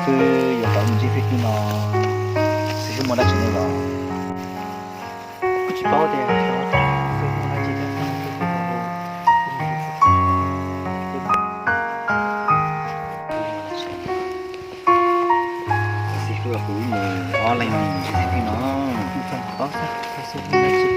Xib fwb yuav tau mus ntsib xib fwb no, xib fwb muaj dab tsi nug los? Kuv tsis paub tias xib fwb muaj dab tsi thiab. Xib fwb, kuv mus ob leeg ntsib xib fwb no. Paub xwb, xib fwb dab tsi.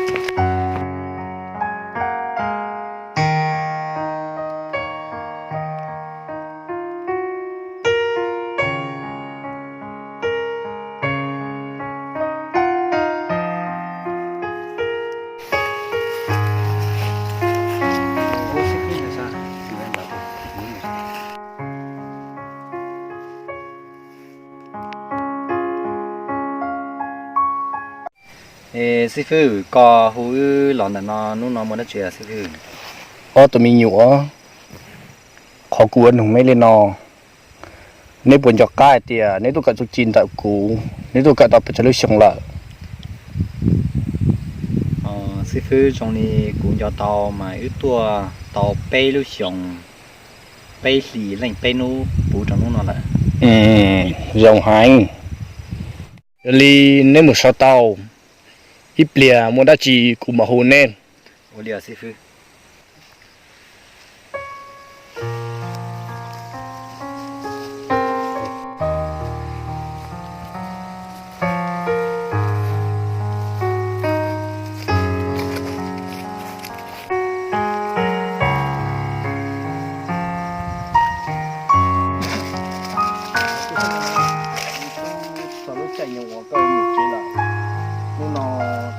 Es xib fwb, koj hu wb los ntawm no hnub no muaj dab tsi xib fwb? Ob tug me nyuam, qhov kuv ua nug neb li no, neb puas nco qab hais tias neb tuaj kawm txuj ci ntawm kuv, neb tuaj kawm tau pes tsawg lub xyoo lawm? Xib fwb, zoo li kuv nco tau mas wb tuaj tau peb lub xyoos, peb hlis leej peb hnub puv rau hnub no lawm. Zoo heev. Yog li neb mus so tau, ib pliag muaj dab tsi kuv mam hu neb. Ua li xib fwb. Txog lub caij nyoog uas koj yuav mus tsev lawm, hnub no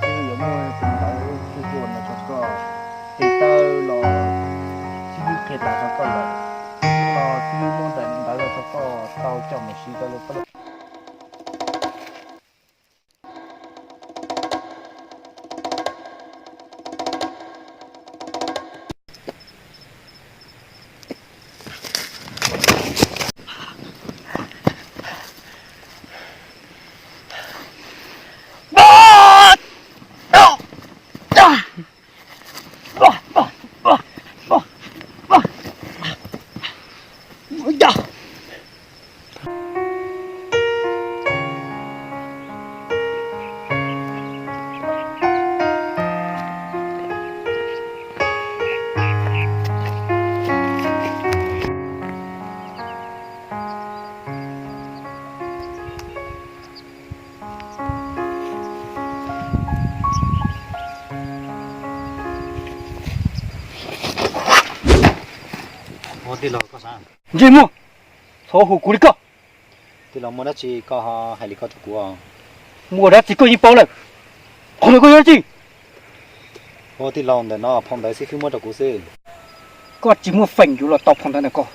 twb yuav muaj tus ntawv twg tuaj no rau koj, tes taw los twb qhia tas rau koj lawm. Hnub no twb muab daim ntawv no rau koj tau coj mus siv rau lawv. Ntsej muag, txhob hu kuv li koj. Tij laug, muaj dab tsi koj hais li ko rau kuv? Muaj dab tsi koj yeej paub lawm. Qhov ntawd koj yog dab tsi? Ua tij laug, ntawm no phau ntawv xib fwb muab rau kuv xwb. Koj tsis muaj feem yuav los tau phau ntawv ntawm koj.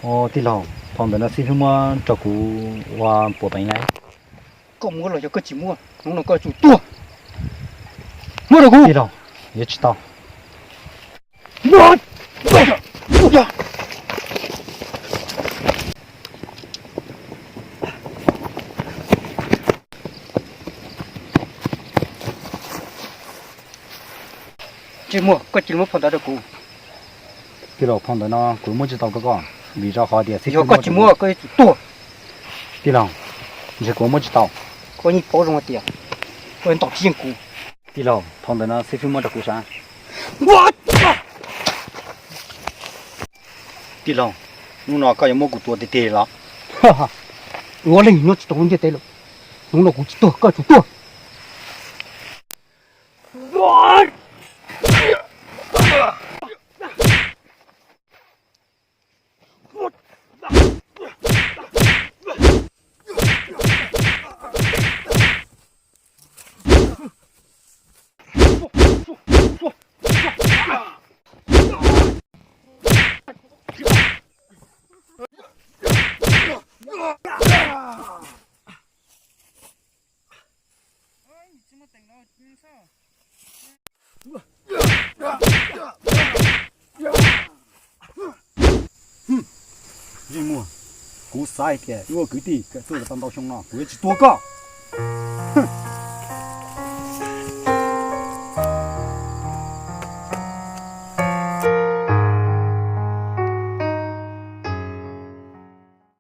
Ua tij laug, phau ntawv no xib fwb muab rau kuv ua puas peev lawm? Koj muab los yog koj tsis muab, hnub no koj yuav tsum tuag. Muab rau kuv. Tij laug, yuav tsis tau. Ntsej muag, koj cia li muab phau ntawv rau kuv. Tij laug, phau ntawv no kuv muab tsis tau rau koj, vim rau qhov tias xib fwb, yog koj tsis muab koj yuav tsum tuag. Tij laug, ntshe kuv muab tsis tau. Koj yeej paub zoo tias koj ntaus tsis yeej kuv. Tij laug, phau ntawv no xib fwb muab rau kuv sav. Tij laug, hnub no koj yuav muab kuv tua tiag tiag los? Ua leej nyob tsis tau lub ntiaj teb lawm. Hnub no kuv tsis tuag koj tsum tuag. Ntsej muag, kuv xav hais tias wb ua kwv tij kawm txuj los tau ntau xyoo no kuv yuav tsis tua koj.